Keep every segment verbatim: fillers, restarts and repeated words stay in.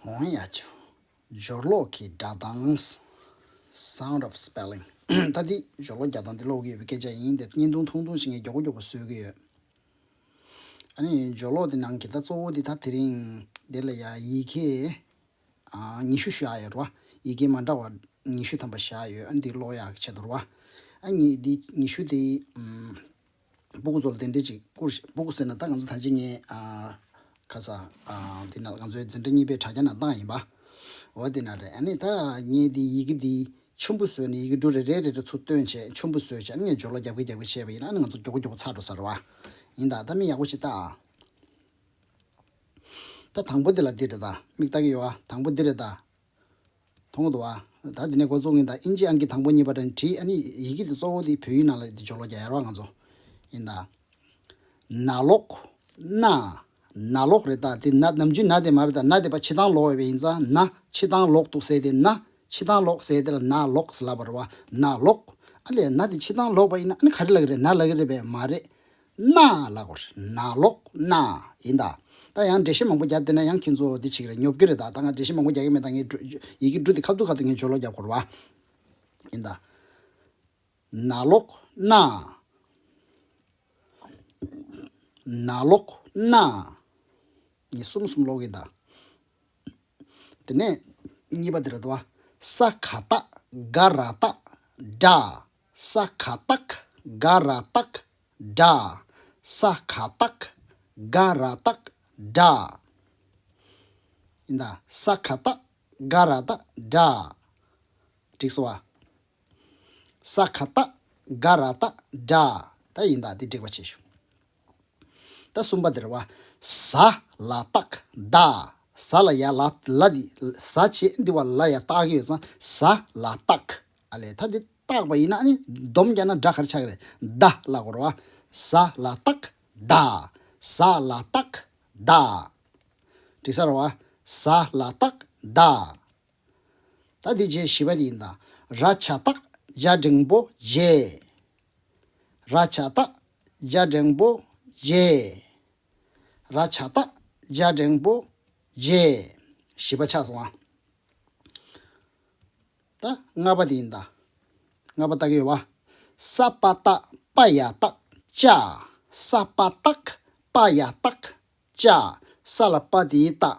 འོང་ཡ་ཆུ། སྦྱོར་ཀློག་གི་སྒྲ་གདངས། Sound of spelling. ད་འདི་སྦྱོར་ཀློག་རྒྱག་སྟངས་འདི་ཀློག་གི་ཡོད་པའི་སྐད་ཆ་ཡིན། དེ་བརྙན་ཐུང་ཐུང་ཐུང་ཞིག་ངས་མགྱོགས་པོ་མགྱོགས་པོ་བཟོ་གི་ཡོད། ཨ་ནི་སྦྱོར་ཀློག་དེ་ནང་གི་ད་གཙོ་བོ་དེ་ད་དེ་རིང་འདི་ལ་ཡ་ཡི་གེ་ཨ་ཉི་ཤུ་བཞག་ཡོད་རེད་བ། ཡི་གེ་མ་འདྲ་བ་ཉི་ཤུ་ཐམ་པ་བཞག་ཡོད། ཨ་ནི་འདི་ཀློག་ཡག་གི་ཆེད་དུ་རེད་བ། ཨ་ནི་འདི་ཉི་ཤུ་དེ་ཨམ། སྤུ་གུ་ཚོ་ལ་དེ་འདྲས་ཅིག་བསྐུར་ཤིག་སྤུ་གུ་ཟེར་ན་ད་ང་ཚོ་ད་ཅི་ངས་ཨ་ཁ་ས་ཨ་འདི་ན་ང་ཚོའི་འཛིན་གྲྭ་གཉིས་པའི་དྲ་རྒྱ་ནང་བཏང་ཡིན་པ། འོ་དེ་ན་རེད། ཨ་ནི་ད་ངས་འདི་ཡི་གེ་འདི་ཆེན་པོ་བཟོས་ནས་ཡི་གེ་འབྲུ་རེ་རེ་རེ་རེ་ཚུར་བཏོན་བྱས་ཆེན་པོ་བཟོས་བྱས། ཨ་ནི་ངས་སྦྱོར་ཀློག་རྒྱག་གི་རྒྱག་གི་བྱས་པ་ཡིན་ན། ཨ་ནི་ང་ཚོ་མགྱོགས་པོ་མགྱོགས་པོ་ཚར་འགྲོ་ས་རེད་བ། ཡིན་ད་ད་མི་ཡག་པོ་ཅིག་ལྟ་ཨ། ད་དང་པོ་འདི་ལ་འདི་རེད་ད། མིག་ལྟ་གི་ཡོད་ཨ། དང་པོ་འདི་རེད་ད། མཐོང་གི་འདུག་བ། ད་འདི་ནས་འགོ་བཙུགས་ཡིན་ད། ཨིན་ཇི་ཨང་ཀི་དང་པོ་གཉིས་པ་རེད་བྲིས། ཨ་ནི་ཡི་གེ་འདི་གཙོ་བོ་འདི་བོད་ཡིག་ནང་ལ་འདི་སྦྱོར་ཀློག་རྒྱག་ཡ་རེད་བ་ང་ཚོ། ཡིན་ད། ན་ལོག་ན། ན་ལོག་རེད་ད། འདི་ན་ནམ་རྒྱུན་ན་དེ་མ་རེད་ད། ན་དེ་པ་ཕྱི་དང་ལོག་ཡོད་པ་ཡིན་ཙང་ན་ཕྱི་དང་ལོག་འདུག་ཟེར་ཏེ་ན་ཕྱི་དང་ལོག་ཟེར་དེ་ལ་ན་ལོག་ཟེར་ལབ་པ་རེད་བ། ན་ལོག་ཨ་ལས་ན་དེ་ཕྱི་དང་ལོག་པ་ཡིན་ན་ཨ་ནི་ག་རེ་ལབ་ཀྱི་རེད། ན་ལབ་ཀྱི་རེད་པས་མ་རེད། ན་ལབ་དགོས་རེད། ན་ལོག་ན། ཡིན་ད། ད་ཡང་འགྲེལ་བཤད་མང་པོ་རྒྱབ་བསྡད་ན་ཡང་ཁྱེད་ཚོ་འདི་བྱེད་ཀྱི་རེད། ཉོབ་ཀྱི་རེད་ད། ད་ང་འགྲེལ་བཤད་མང་པོ་རྒྱག་གི་མེད། ད་ངས་འབྲུ་ཡི་གེ་འབྲུ་འདི་ཁ་ཐུག་ཁ་ཐུག་ངས་སྦྱོར་ཀློག་རྒྱག་དགོས་རེད་བ། ཡིན་ད། ན་ལོག་ན། ན་ལོག་ན། ངས་གསུམ་གསུམ་ཀློག་གི་ཡིན་ད། དེ་ནས་གཉིས་པ་དེ་རེད་དོ། ས་ག་བཏགས་ག་ར་བཏགས་སྒྲ། ས་ག་བཏགས་ག་ར་བཏགས་སྒྲ། ས་ག་བཏགས་ག་ར་བཏགས་སྒྲ། ཡིན་ད། ས་ག་བཏགས་ག་ར་བཏགས་སྒྲ། འགྲིག་སོང་བ། ས་ག་བཏགས་ག་ར་བཏགས་སྒྲ། ད་ཡིན་ད། འདི་འགྲིག་པ་བྱེད་ཤོག་ད་གསུམ་པ་དེ་རེད་བ། ཟ་ལ་བཏགས་སྡ། ཟ་ལ་ཡ་ལ་ལ་འདི་ཟ་བྱེད་འདི་བ་ལ་ཡ་བཏགས་ཀྱི་ཡོད་ཙང་ཟ་ལ་བཏགས། ཨ་ལས་ད་འདི་བཏགས་པ་ཡིན་ན་ཨ་ནི་སྡོམ་རྒྱག་ན་སྒྲ་ག་རེ་ཆགས་ཀྱི་རེད། སྡ་ལབ་དགོས་རེད་བ། ཟ་ལ་བཏགས་སྡ། ཟ་ལ་བཏགས་སྡ། འགྲིག་ས་རེད་བ། ཟ་ལ་བཏགས་སྡ། ད་འདི་རྗེས་བཞི་པ་འདི་ཡིན་ད། ར་ཆ་བཏགས་རྒྱ་འགྲེང་བུ་རྗེ། ར་ཆ་བཏགས་རྒྱ་འགྲེང་བུ་རྗེ། ར་ཆ་བཏགས་རྒྱ་འགྲེང་བུ་རྗེ། བཞི་པ་ཆགས་སོང་ཨ། ད་ལྔ་པ་འདི་ཡིན་ད། ལྔ་པ་བཏགས་ཡོད་བ། ས་པ་བཏགས་པ་ཡ་བཏགས་སྤྱ། ས་པ་བཏགས་པ་ཡ་བཏགས་སྤྱ། ས་ལ་པ་དེའི་བཏགས།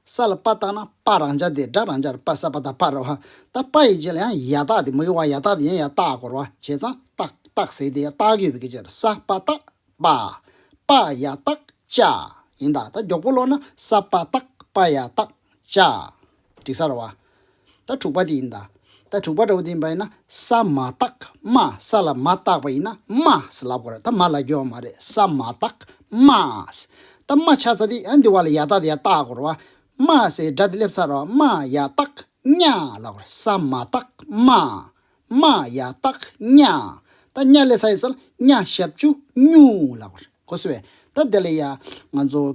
ས་ལ་པ་བཏགས་ན་པ་རང་འཇགས་དེ་སྒྲ་རང་འཇགས་རེད། པ་ས་པ་བཏགས་པ་རེད་བ། ད་པ་ཡི་རྗེས་ལ་ཡང་ཡ་བཏགས་དེ་མ་གི་བ་ཡ་བཏགས་དེ་ཡང་ཡ་བཏགས་དགོས་རེད་བ། བྱས་ཙང་བཏགས་བཏགས་ཟེར་དེ་ཡ་བཏགས་ཡོད་པའི་སྐད་ཆ་རེད། ས་པ་བཏགས་པ། པ་ཡ་བཏགས་སྤྱ། ཡིན་ད། ད་མགྱོགས་པོ་ཀློག་ན་ས་པ་བཏགས་པ་ཡ་བཏགས་སྤྱ། འགྲིག་ས་རེད་བ། ད་དྲུག་པ་དེ་ཡིན་ད། ད་དྲུག་པ་འདྲ་བོ་དེ་ཡིན་པ་ཡིན་ན་ས་མ་བཏགས་སྨ། ས་ལ་མ་བཏགས་པ་ཡིན་ན་སྨ་ཟེར་ལབ་དགོས་རེད། ད་མ་ལབ་རྒྱུ་ཡོད་མ་རེད། ས་མ་བཏགས་སྨ། ད་སྨ་ཆགས་ཚར་དུས་ཨ་འདི་བ་ལ་ཡ་བཏགས་དེ་ཡ་བཏགས་དགོས་རེད་བ། སྨ་ཟེར་སྒྲ་དེ་སླེབས་ཚར་རེད་བ། སྨ་ཡ་བཏགས་སྨྱ་ལབ་དགོས་རེད། ས་མ་བཏགས་སྨ། སྨ་ཡ་བཏགས་སྨྱ། ད་སྨྱ་སླེབས་ཚར་ཡིན་ཙང་སྨྱ་ཞབས་ཀྱུ་སྨྱུ་ལབ་དགོས་རེད། གོ་སོང་ངས། ད་དེ་ལ་ཡ་ང་ཚོ་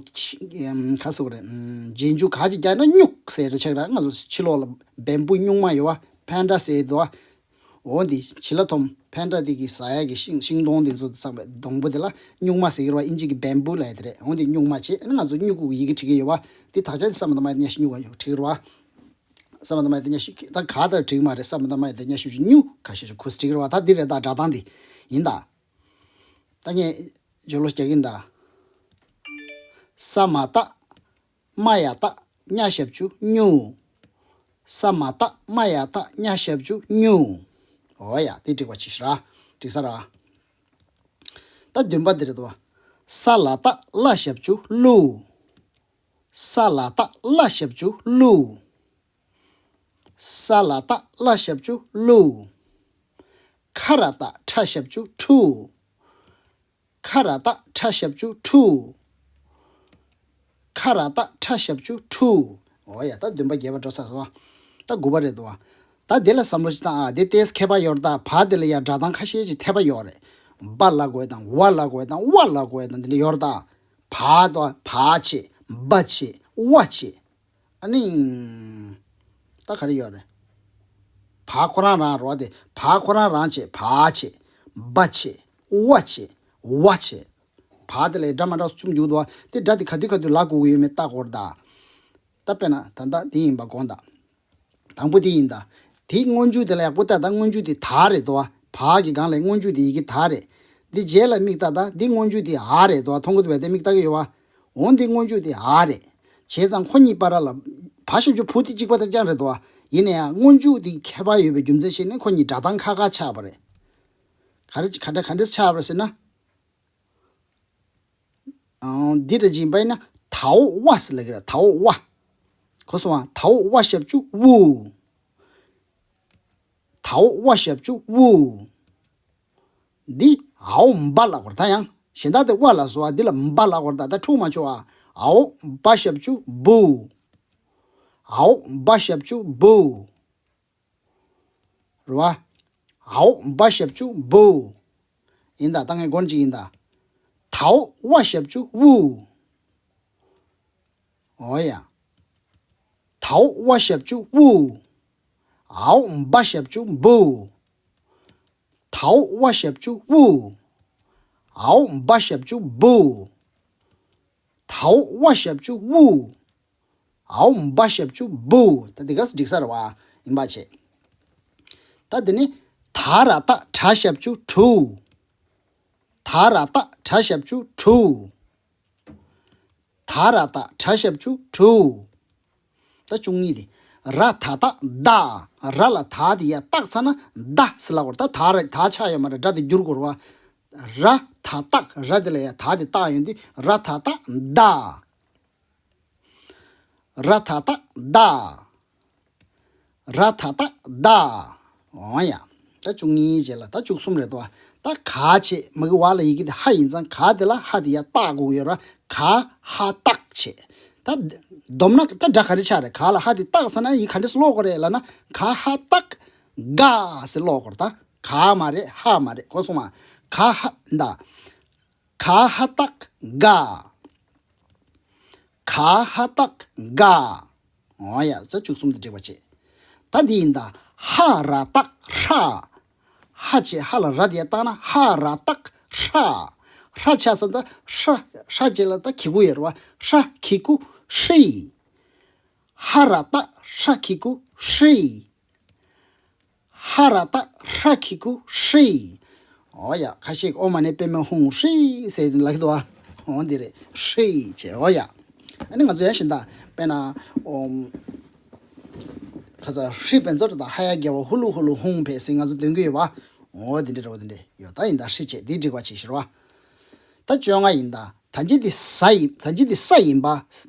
ཁ་སོགས་རེད། རྗེས་འཇུག་ག་ཅིག་རྒྱག་ན་སྨྱུག་ཟེར་རེ་ཆགས་ར། ང་ཚོ་ཕྱི་ལོགས་ལ་བེམ་བུ་སྨྱུག་མ་ཡོད་བ། ཕན་ཌ་ཟེར་འདུག་བ། འོ་འདི་བྱི་ལ་ཐོམ་ཕན་ཌ་དེ་གི་ཟ་ཡ་གི་ཤིང་ཤིང་སྡོང་དེ་ཚོ་ཚང་མ་སྡོང་པོ་དེ་ལ་སྨྱུག་མ་ཟེར་གི་རེད་བ། ཨིན་ཇི་གི་བེམ་བུ་ལབ་ཡ་དེ་རེད། འོ་འདི་སྨྱུག་མ་བྱས། ཨ་ནི་ང་ཚོ་སྨྱུ་གུ་གི་ཡི་གེ་བྲིས་གི་ཡོད་བ། འདི་དག་ཆ་འདི་ས་མ་བཏགས་སྨ་ཡ་བཏགས་སྨྱ་ཞབས་ཀྱུ་སྨྱུ་ག་ཡོད་བྲིས་གི་རེད་བ། ས་མ་བཏགས་སྨ་ཡ་བཏགས་སྨྱ་ཞབས་ཀྱུ་ད་ག་ལྟར་བྲིས་གི་མ་རེད། ས་མ་བཏགས་སྨ་ཡ་བཏགས་སྨྱ་ཞབས་ཀྱུ་སྨྱུ་ག་ཤེས་ཤིག་གོ་སོང་ངས། འདི་རེད་ད། སྒྲ་གདངས་འདི་ཡིན་ད། ད་ངས་སྦྱོར་ཀློག་རྒྱག་གིན་ད། ས་མ་བཏགས་སྨ་ཡ་བཏགས་སྨྱ་ཞབས་ཀྱུ་སྨྱུ། ས་མ་བཏགས་སྨ་ཡ་བཏགས་སྨྱ་ཞབས་ཀྱུ་སྨྱུ། འོ་ཡ་དེ་འགྲིག་པ་ཅིག་ར། འགྲིག་ས་ར། ད་བདུན་པ་འདི་རེད་དོ། ས་ལ་བཏགས་སླ་ཞབས་ཀྱུ་སླུ། ས་ལ་བཏགས་སླ་ཞབས་ཀྱུ་སླུ། ས་ལ་བཏགས་སླ་ཞབས་ཀྱུ་སླུ། ཁ་ར་བཏགས་ཁྲ་ཞབས་ཀྱུ་ཁྲུ། ཁ་ར་བཏགས་ཁྲ་ཞབས་ཀྱུ་ཁྲུ། ཁ་ར་བཏགས་ཁྲ་ཞབས་ཀྱུ་ཁྲུ། འོ་ཡ། ད་བདུན་པ་བརྒྱད་པ་འགྲོ་ཚར་སོང་བ། ད་དགུ་པ་རེད་དོ། ད་དེ་ལ་བསམ་བློ་ཞིག་བཏང་ཨ། དེ་ཏོག་ཙམ་ཁྱད་པར་ཡོད་རེད་ད། བ་དེ་ལ་ཡང་སྒྲ་གདངས་ཁ་ཤས་ཅིག་འཐད་པ་ཡོད་རེད། བ་ལབ་དགོས་དང་། ཝ་ལབ་དགོས་དང་། ཝ་ལབ་དགོས་དང་། དེ་འདྲ་ཡོད་རེད་ད། བ་དང་། བ་བྱས། བ་བྱས། ཝ་བྱས། ཨ་ནི། ད་ག་རེ་ཡོད་རེད། བ་ཁོ་རང་རང་རོ་དེ། བ་ཁོ་རང་རང་བྱས། བ་བྱས། བ་བྱས། ཝ་བྱས། ཝ་བྱས། བ་དེ་ལ་སྒྲ་མ་འདྲ་བ་གསུམ་འཇུག་འདུག་བ། དེ་སྒྲ་དེ་ག་དུས་ག་དུས་ལབ་དགོས་ཀྱི་ཡོད་མེད་བལྟ་དགོས་རེད་ད། ད་དཔེར་ན་ད་ལྟ་འདི་ཡིན་པ་དགོངས་དག་དང་པོ་འདི་ཡིན་ད། དེའི་སྔོན་འཇུག་དེ་ལ་ཡག་པོ་ལྟ་ད། སྔོན་འཇུག་དེ་ད་རེད་དོ། བ་གི་སྒང་ལ་སྔོན་འཇུག་དེ་ཡི་གེ་ད་རེད། འདི་རྗེས་ལ་མིག་ལྟ་ད། འདི་སྔོན་འཇུག་དེ་འ་རེད་དོ། མཐོང་གི་འདུག་བས་དེ་མིག་ལྟ་གི་ཡོད་བ། འོ་འདི་སྔོན་འཇུག་དེ་འ་རེད། བྱས་ཙང་ཁོ་གཉིས་བར་ལ་བ་ཞབས་ཀྱུ་བུ་དེ་གཅིག་པ་དང་རྐྱང་རེད་དོ། ཡིན་ན་ཡང་སྔོན་འཇུག་དེ་ཁྱད་པར་ཡོད་པའི་རྒྱུ་མཚན་ཞིག་ནི་ཁོ་གཉིས་སྒྲ་གདངས་ཁ་ཁ་ཆགས་པ་རེད། ག་རེ་ག་འདྲ་ག་འདྲས་ཆགས་པ་རེད་ཟེར་ན། ཨང་། འདི་འདྲ་ཅིག་ཡིན་པ་ཡིན་ན་དའོ་ཝ་ཟེར་ལབ་ཀྱི་རེད། དའོ་ཝ། གོ་སོང་ང་། དའོ་ཝ་ཞབས་ཀྱུ་ཝུ། དའོ་ཝ་ཞབས་ཀྱུ་ཝུ། འདི་འའོ་བ་ལབ་དགོས་རེད། ད་ཡང་གཞན་དག་དེ་ཝ་ལབ་སོང་བ། འདི་ལ་བ་ལབ་དགོས་རེད། ད་ད་འཁྲུག་མ་བྱུང་བ། འའོ་བ་ཞབས་ཀྱུ་བུ། འའོ་བ་ཞབས་ཀྱུ་བུ། རེད་བ། འའོ་བ་ཞབས་ཀྱུ་བུ། ཡིན་ད། ད་ངས་མགོ་ནས་ཅིག་ཡིན་ད། དའོ་ཝ་ཞབས་ཀྱུ་ཝུ། འོ་ཡ། དའོ་ཝ་ཞབས་ཀྱུ་ཝུ། འའོ་བ་ཞབས་ཀྱུ་བུ། དའོ་ཝ་ཞབས་ཀྱུ་ཝུ། འའོ་བ་ཞབས་ཀྱུ་བུ། དའོ་ཝ་ཞབས་ཀྱུ་ཝུ། འའོ་བ་ཞབས་ཀྱུ་བུ། ད་འདི་ག་འགྲིག་ས་རེད་བ། ཡིན་པ་བྱས། ད་འདི་ནི་ད་ར་བཏགས་གྲ་ཞབས་ཀྱུ་གྲུ། ད་ར་བཏགས་གྲ་ཞབས་ཀྱུ་གྲུ། ད་ར་བཏགས་གྲ་ཞབས་ཀྱུ་གྲུ། ད་བཅུ་གཉིས་དེ། ར་ད་བཏགས་རྡ། ར་ལ་ད་དེ་ཡར་བཏགས་ཚར་ན་རྡ་ཟེར་ལབ་དགོས་རེད། ད་ད་ར་ད་ཆགས་ཡོད་མ་རེད། སྒྲ་དེ་བསྒྱུར་དགོས་རེད་བ། ར་ད་བཏགས་ར་དེ་ལ་ཡར་ད་དེ་བཏགས་ཡོང་དུས་ར་ད་བཏགས་རྡ། ར་ད་བཏགས་རྡ། ར་ད་བཏགས་རྡ། འོ་ཡ། ད་བཅུ་གཉིས་བྱས་ལ་ད་བཅུ་གསུམ་རེད་དོ། ད་ག་བྱས། མ་གི་བ་ལ་ཡི་གེ་དེ་ཧ་ཡིན་ཙང་ག་དེ་ལ་ཧ་དེ་ཡར་བཏགས་དགོས་ཀྱི་ཡོད་ར། ག་ཧ་བཏགས་བྱས། ད་བསྡོམས་ན་ད་སྒྲ་ག་རེ་ཆགས་རེད། ག་ལ་ཧ་དེ་བཏགས་ཚར་ན་ཡིན་ག་འདྲས་ཀློག་དགོས་རེད་ལབ་ན། ག་ཧ་བཏགས་ག་ཟེར་ཀློག་དགོས་རེད། ད་ག་མ་རེད་ཧ་མ་རེད། གོ་སོང་ང་། ག་ཧ་ད། ག་ཧ་བཏགས་ག། ག་ཧ་བཏགས་ག། འོ་ཡ། ད་བཅུ་གསུམ་དེ་འགྲིག་པ་བྱས། ད་འདི་ཡིན་ད། ཧ་ར་བཏགས་ཧྲ། ཧ་བྱས་ཧ་ལ་ར་དེ་ཡར་བཏགས་ན་ཧ་ར་བཏགས་ཧྲ། ཧྲ་ཆགས་ས་ད་ཧྲ། ཧྲ་བྱས་ལ་ད་གི་གུ་ཡོད་རེད་བ། ཧྲ་གི་གུ་ཧྲི། ཧ་ར་བཏགས་ཧྲ་གི་གུ་ཧྲི། ཧ་ར་བཏགས་ཧྲ་གི་གུ་ཧྲི། འོ་ཡ། ཁ་ཤས་ཨོཾ་མ་ཎི་པདྨེ་ཧཱུྃ་ཧྲཱིཿ་ཟེར་ལབ་ཀྱི་འདུག་བ། འོ་འདི་རེད། ཧྲཱིཿ་བྱས། འོ་ཡ། ཨ་ནི་ང་ཚོ་ཡང་གཞན་དག་དཔེར་ན་ཨོཾ། ཁ་ཚ་ཧྲཱིཿ་བན་ཙོ་ཏྲ་དང་ཧ་ཡ་བརྒྱབ་པ་ཧུ་ལུ་ཧུ་ལུ་ཧཱུྃ་ཕཊ་ཟེར་ང་ཚོ་འདོན་གྱི་ཡོད་པ། འོ་འདི་འདྲ་རེད་བ། འདི་འདྲ་ཡོད། ད་ཡིན་ད་ཧྲཱིཿ་བྱས་འདི་འགྲིག་པ་བྱས་ཤེར་བ། ད་བཅོ་ལྔ་ཡིན་ད། ད་ཅི་འདི་ས་ཡིན། ད་ཅི་འདི་ས་ཡིན་པ།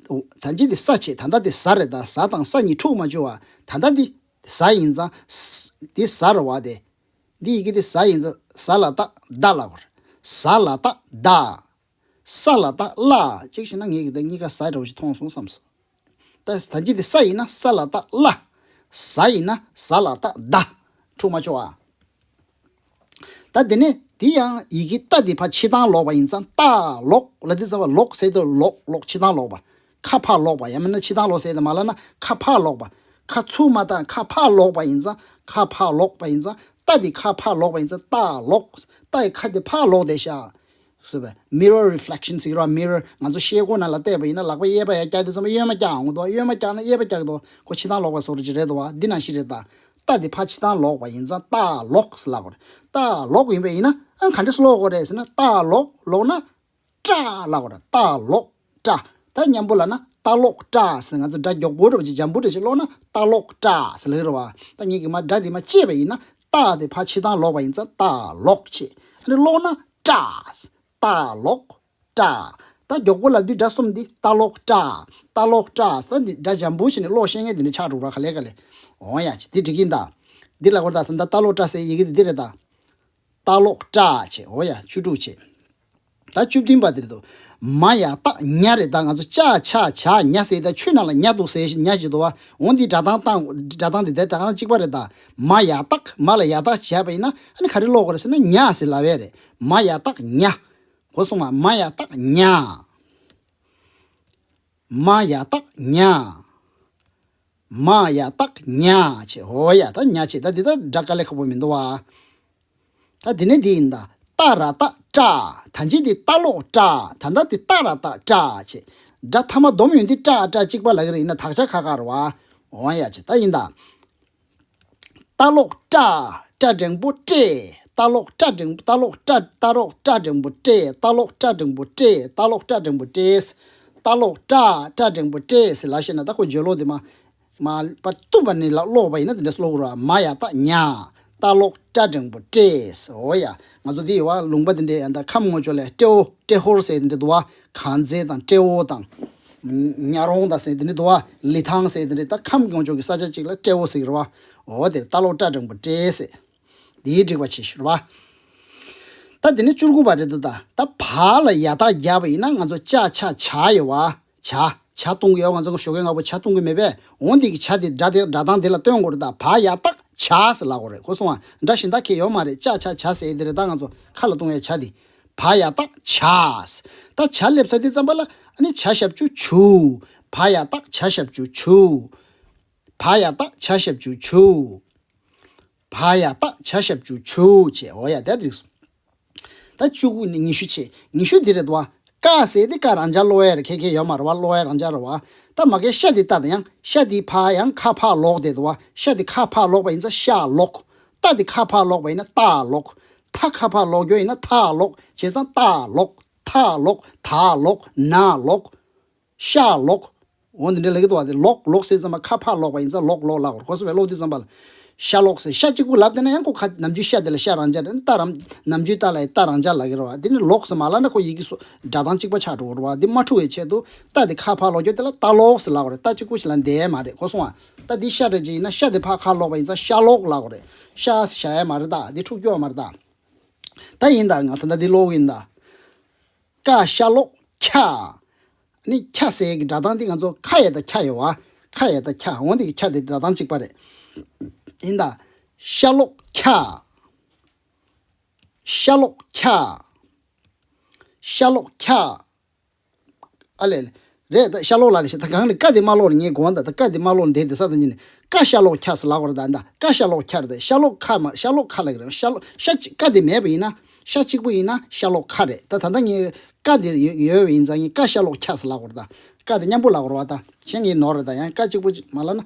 ད་ཅི་འདི་ས་བྱས། ད་ལྟ་འདི་ཟ་རེད། ད་ཟ་དང་ས་གཉིས་འཁྲུག་མ་བཅུག་བ། ད་ལྟ་འདི་ཟ་ཡིན་ཙང་། འདི་ཟ་རེད་བ་དེ། འདི་ཡི་གེ་འདི་ཟ་ཡིན་ཙང་ཟ་ལ་བཏགས་ཟླ་ལབ་དགོས་རེད། ཟ་ལ་བཏགས་ཟླ། ས་ལ་བཏགས་སླ། གཅིག་བྱས་ན་ངས་ཀྱི་ད་གཉིས་ཀ་ཟ་འདྲ་བོ་ཞིག་མཐོང་སོང་བསམ་སོང་། ད་ད་ཅི་འདི་ས་ཡིན་ན་ས་ལ་བཏགས་སླ། ཟ་ཡིན་ན་ཟ་ལ་བཏགས་ཟླ། འཁྲུག་མ་བཅུག་བ། ད་དེ་ནས་དེ་ཡང་ཡི་གེ་ཏ་དེ་ཕར་ཕྱི་དང་ལོག་པ་ཡིན་ཙང་ཏ་ལོག་ལབ་དུས་ཙམ་པ་ལོག་ཟེར་དུས་ལོག་ལོག་ཕྱི་དང་ལོག་པ། ཁ་ཕར་ལོག་པ། ཡང་མིན་ན་ཕྱི་དང་ལོག་ཟེར་དེ་མ་ལབ་ན་ཁ་ཕར་ལོག་པ། ཁ་ཚུར་མ་བཏང་ཁ་ཕར་ལོག་པ་ཡིན་ཙང་ཁ་ཕར་ལོག་པ་ཡིན་ཙང་ཏ་དེ་ཁ་ཕར་ལོག་པ་ཡིན་ཙང་ཏ་ལོག་ཏ་ཡི་ཁ་དེ་ཕར་ལོག་བསྡད་ཤག་ཟེར་བས། mirror reflection ཟེར་གྱི་རེད་བ། mirror། ང་ཚོ་ཤེལ་སྒོ་ནང་ལ་བལྟས་པ་ཡིན་ན་ལག་པ་གཡས་པ་ཡར་བཀྱག་དུས་ཙམ་པ་གཡོན་མ་བཀྱག་འོང་གི་འདུག་གཡོན་མ་བཀྱག་ན་གཡས་པ་བཀྱག་གི་འདུག་ཁོ་ཕྱི་དང་ལོག་པ་བཟོ་འདྲ་ཅིག་རེད་འདུག་བ། འདི་ནང་བཞིན་རེད་ད། ཏ་དེ་ཕར་ཕྱི་དང་ལོག་པ་ཡིན་ཙང་ཏ་ལོག་ཟེར་ལབ་དགོས་རེད། ཏ་ལོག་ཡིན་པ་ཡིན་ན་ཨ་ག་འདྲས་ཀློག་དགོས་རེད་ཟེར་ན། ཏ་ལོག་ལོག་ན་ཏྲ་ལབ་དགོས་རེད། ཏ་ལོག་ཏྲ། ད་མཉམ་པོ་ལབ་ན་ཏ་ལོག་ཏྲ་ཟེར། ང་ཚོ་སྒྲ་མགྱོགས་པོ་འདྲ་བོ་ཅིག་འཇམ་པོ་འདྲ་ཅིག་ཀློག་ན་ཏ་ལོག་ཏྲ་ཟེར་ལབ་ཀྱི་རེད་བ། ད་ངེད་ཀྱིས་མར་སྒྲ་དེ་མར་བཅད་པ་ཡིན་ན་ཏ་དེ་ཕར་ཕྱི་དང་ལོག་པ་ཡིན་ཙང་ཏ་ལོག་བྱས། ཨ་ནི་ཀློག་ན་ཏྲ། ཏ་ལོག་ཏྲ། ད་མགྱོགས་པོ་ལབ་དུས་སྒྲ་གསུམ་འདི་ཏ་ལོག་ཏྲ། ཏ་ལོག་ཏྲ་ཟེར། ད་འདི་སྒྲ་འཇམ་པོ་བྱས་ནས་ཀློག་ཤེས་མཁན་དེ་འདྲ་ཆགས་འགྲོ་ར། ག་ལེ་ག་ལེ། འོ་ཡ། འདི་འགྲིག་གིན་ད། འདི་ལ་གོ་ད་ད་ལྟ་ཏ་ལོག་ཏྲ་ཟེར་ཡི་གེ་འདི་འདི་རེད་ད། ཏ་ལོག་ཏྲ་བྱས། འོ་ཡ། བཅུ་དྲུག་བྱས། ད་བཅུ་བདུན་པ་འདིར་དུ། མ་ཡ་བཏགས་ཉ་རེད། ད་ང་ཚོ་ཅ་ཆ་ཇ་ཉ་ཟེར། ད་ཆུ་ནང་ལ་ཉ་འདུག་ཟེར་ཉ་ཞིག་འདུག་བ། འོ་འདི་སྒྲ་གདངས་བཏང་སྒྲ་གདངས་འདི་དེ་ད་ག་ན་གཅིག་པ་རེད་ད། མ་ཡ་བཏགས། མ་ལ་ཡ་བཏགས་བྱས་པ་ཡིན་ན་ཨ་ནི་ག་རེ་ཀློག་དགོས་རེད་ཟེར་ན་ཉ་ཟེར་ལབ་ཡས་རེད། མ་ཡ་བཏགས་ཉ། གོ་སོང་ང་། མ་ཡ་བཏགས་ཉ། མ་ཡ་བཏགས་ཉ། མ་ཡ་བཏགས་ཉ་བྱས། འོ་ཡ། ད་ཉ་བྱས། ད་འདི་ད་སྒྲ་དཀའ་ལས་ཁག་པོ་མི་འདུག་བ། ད་འདི་ནས་འདི་ཡིན་ད། ཏ་ར་བཏགས་ཏྲ། ད་ཅི་འདི་ཏ་ལོག་ཏྲ། ད་ལྟ་འདི་ཏ་ར་བཏགས་ཏྲ་བྱས། སྒྲ་ཐ་མ་སྡོམ་ཡོང་དུས་སྐྲ་སྐྲ་གཅིག་པ་ལབ་ཀྱི་རེད། ཡིན་ན་དག་ཆ་ཁ་ཁ་རེད་བ། འོ་ཡ་ཆེ་ད་ཡིན་ད། རྟ་ལོག་སྐྲ། སྐྲ་འགྲེང་བུ་སྐྲེ། རྟ་ལོག་སྐྲ་འགྲེང་རྟ་ལོག་སྐྲ་རྟ་ལོག་སྐྲ་འགྲེང་བུ་སྐྲེ། རྟ་ལོག་སྐྲ་འགྲེང་བུ་སྐྲེ། རྟ་ལོག་སྐྲ་འགྲེང་བུ་སྐྲེ། རྟ་ལོག་སྐྲ་སྐྲ་འགྲེང་བུ་སྐྲེ་ཟེར་ལབ་ཤེས་ན་ད་ཁོ་བརྗོད་ཀློག་དེ་མ་མ་པ་གཏུབ་པ་ནས་ལ་ཀློག་པ་ཡིན་ན་དེ་འདྲ་ཀློག་ར། མ་ཡ་ཏ་ཉ། རྟ་ལོག་སྐྲ་འགྲེང་བུ་སྐྲེ་ཟེར། འོ་ཡ། ང་ཚོ་འདི་ཡོད་བ་ལུང་པ་དེ་འདྲའི་ཡང་ད་ཁམས་ངོ་ཅོག་ལ་སྤྲེའུ་སྤྲེ་ཧོར་ཟེར་དེ་འདྲ་འདུག་བ། གངས་རྫས་དང་སྤྲེའུ་དང་། ཉ་རོང་དང་ཟེར་དེ་འདྲ་འདུག་བ། ལི་ཐང་ཟེར་དེ་འདྲ་ད་ཁམས་ངོ་ཅོག་གི་ས་ཆ་གཅིག་ལ་སྤྲེའུ་ཟེར་གི་རེད་བ། འོ་དེ་རྟ་ལོག་སྐྲ་འགྲེང་བུ་སྐྲེ་ཟེར། དེའི་འགྲིག་པ་ཆེ་ཤོས་རེད་བ། ད་དེ་ནས་བཅུ་དགུ་པ་རེད་འདུག་ད་ད་བ་ལ་ཡ་ཏ་བརྒྱབ་པ་ཡིན་ན་ང་ཚོ་ཅ་ཆ་ཇ་ཡོད་བ། ཇ། ཇ་གཏོང་གི་ཡོད། ང་ཚོ་ཞོགས་ཀས་སྔ་པོ་ཇ་གཏོང་གི་མེད་པས། འོ་འདི་གི་ཇ་དེ་སྒྲ་དེ་སྒྲ་གདངས་དེ་ལ་སྟོན་དགོས་རེད། ད་བ་ཡ་ཏ་ཇ་ཟེར་ལབ་དགོས་རེད། གོ་སོང་ང་། སྒྲ་གཞན་དག་གས་ཡོད་མ་རེད། ཅ་ཆ་ཇ་ཟེར་དེ་རེད། ད་ང་ཚོ་ཁ་ལ་གཏོང་ཡ་ཇ་དེ་བ་ཡ་ཏ་ཇ། ད་ཇ་སླེབས་ཚར་དུས་ཙམ་པ་ལ་ཨ་ནི་ཇ་ཞབས་ཀྱུ་ཇུ། བ་ཡ་ཏ་ཇ་ཞབས་ཀྱུ་ཇུ། བ་ཡ་ཏ་ཇ་ཞབས་ཀྱུ་ཇུ། བ་ཡ་ཏ་ཇ་ཞབས་ཀྱུ་ཇུ་བྱས། འོ་ཡ་དེ་འགྲིག་སོང་། ད་བཅུ་དགུ་ནས་ཉི་ཤུ་བྱས། ཉི་ཤུ་འདི་རེད་དོ། ཀ་ཟེར་དེ་ཀ་རང་འཇགས་ཀློག་ཡ་རེད། ཁྱད་ཁྱད་ཡོད་མ་རེད་བ། ཀློག་ཡ་རང་འཇགས་རེད་བ། ད་མ་གི་ཤ་འདི་ཏ་དང་ཡང་ཤ་འདི་ཕ་ཡང་ཁ་ཕ་ལོག་དེ་དོ། ཤ་འདི་ཁ་ཕ་ལོག་པ་ཡིན་ཙང་ཤ་ལོག། ཏ་འདི་ཁ་ཕ་ལོག་པ་ཡིན་ན་ཏ་ལོག། ཐ་ཁ་ཕ་ལོག་རྒྱུ་ཡིན་ན་ཐ་ལོག་བྱས་ཙང་ཏ་ལོག། ཐ་ལོག། ད་ལོག། ན་ལོག། ཤ་ལོག། འོ་འདི་འདྲ་ལབ་ཀྱི་འདུག་བ། དེ་ལོག་ལོག་ཟེར་ཙམ་པ་ཁ་ཕར་ལོག་པ་ཡིན་ཙང་ལོག་ལོག་ལབ་དགོས་རེད། གོ་སོང་བས། ཀློག་དུས་ཙམ་པ་ལ་ཤ་ལོག་ཟེར་ཤ་གཅིག་པུ་ལབ་བསྡད་ན་ཡང་ཁོ་ཁ་ནམ་རྒྱུན་ཤ་དེ་ལ་ཤ་རང་འཇགས་རེད། ད་རམ་ནམ་རྒྱུན་ད་ལ་ཡི་ད་རང་འཇགས་ལབ་ཀྱི་རེད་བ། དེ་ནི་ལོག་ཟེར་མ་ལབ་ན་ཁོ་ཡི་གེ་སོ་སྒྲ་གདངས་གཅིག་པ་ཆགས་འགྲོ་གི་རེད་བ། འདི་མ་འཁྲུག་པའི་ཆེད་དུ་ད་དེ་ཁ་ཕར་ལོག་རྒྱུ་དེ་ལ་ད་ལོག་ཟེར་ལབ་དགོས་རེད། ད་གཅིག་པུ་ཞིག་ལ་འདས་མ་རེད། གོ་སོང་བ། ད་འདི་ཤ་རེད་ཅིག་ཡིན་ན་ཤ་དེ་ཕར་ཁ་ལོག་པ་ཡིན་ཙང་ཤ་ལོག་ལབ་དགོས་རེད། ཤ་ཟེར་བཞག་ཡ་མ་རེད། ད་འདི་འཁྲུག་རྒྱུ་ཡོད་མ་རེད་ད། ད་ཡིན་ད། ང་ད་ལྟ་འདི་ཀློག་གི་ཡིན་ད། ཀ་ཤ་ལོག་ཁྱ། ནི་ཁྱ་ཟེར་གྱི་སྒྲ་གདངས་འདི་ང་ཚོ་ཁ་ཡ་ད་ཁྱ་ཡོད་བ། ཁ་ཡ་ད་ཁྱ། འོ་འདི་གི་ཁྱ་དེ་སྒྲ་གདངས་གཅིག་པ་རེད། ཡིན་ད། ཤ་ལོག་ཁྱ། ཤ་ལོག་ཁྱ། ཤ་ལོག་ཁྱ། ཨ་ལས་ལས། རེད་ད། ཤ་ལོག་ལ་ལས་ཤ་ད་གང་ལས་ཀ་དེ་མ་ལོག་ནས་ངས་དགོངས་ད། ད་ཀ་དེ་མ་ལོག་ནས་དེ་དེ་ས་ད་ཉིན་ནས་ཀ་ཤ་ལོག་ཁྱ་ཟེར་ལབ་དགོས་རེད་ད། ད་ཀ་ཤ་ལོག་ཁྱ་རེད་ད། ཤ་ལོག་ཁ་མ་ཤ་ལོག་ཁ་ལབ་ཀྱི་རེད། ཤ་ལོག་ཤ་གཅིག་ཀ་དེ་མེད་པ་ཡིན་ན་ཤ་གཅིག་པུ་ཡིན་ན་ཤ་ལོག་ཁ་རེད། ད་ད་ལྟ་ངས་ཀ་དེ་ཡོད་ཡོད་པ་ཡིན་ཙང་ངས་ཀ་ཤ་ལོག་ཁྱ་ཟེར་ལབ་དགོས་རེད་ད། ཀ་དེ་མཉམ་པོ་ལབ་དགོས་རེད་བ། ད་གཞན་ངས་ནོར་རེད་ད། ཡང་ཀ་གཅིག་པུ་མ་ལབ་ན་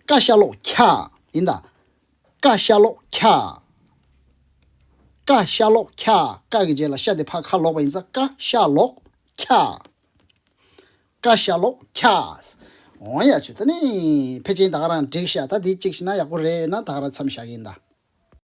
ཀ་ཤ་ལོག་ཁྱ་ཡིན་ད། ཀ་ཤ་ལོག་ཁྱ། ཀ་ཤ་ལོག་ཁྱ། ཀ་གི་རྗེས་ལ་ཤ་དེ་ཕར་ཁ་ལོག་པ་ཡིན་ཙང་ཀ་ཤ་ལོག་ཁྱ། ཀ་ཤ་ལོག་ཁྱ། འོ་ཡ་ཆུ་ད་ནི་ཕལ་ཆེར་ད་ག་རང་འགྲིག་ཤག་ད་དེ་གཅིག་ཤི་ན་ཡག་པོ་རེད་ན་ད་ག་རང་མཚམས་བཞག་གི་ཡིན་ད།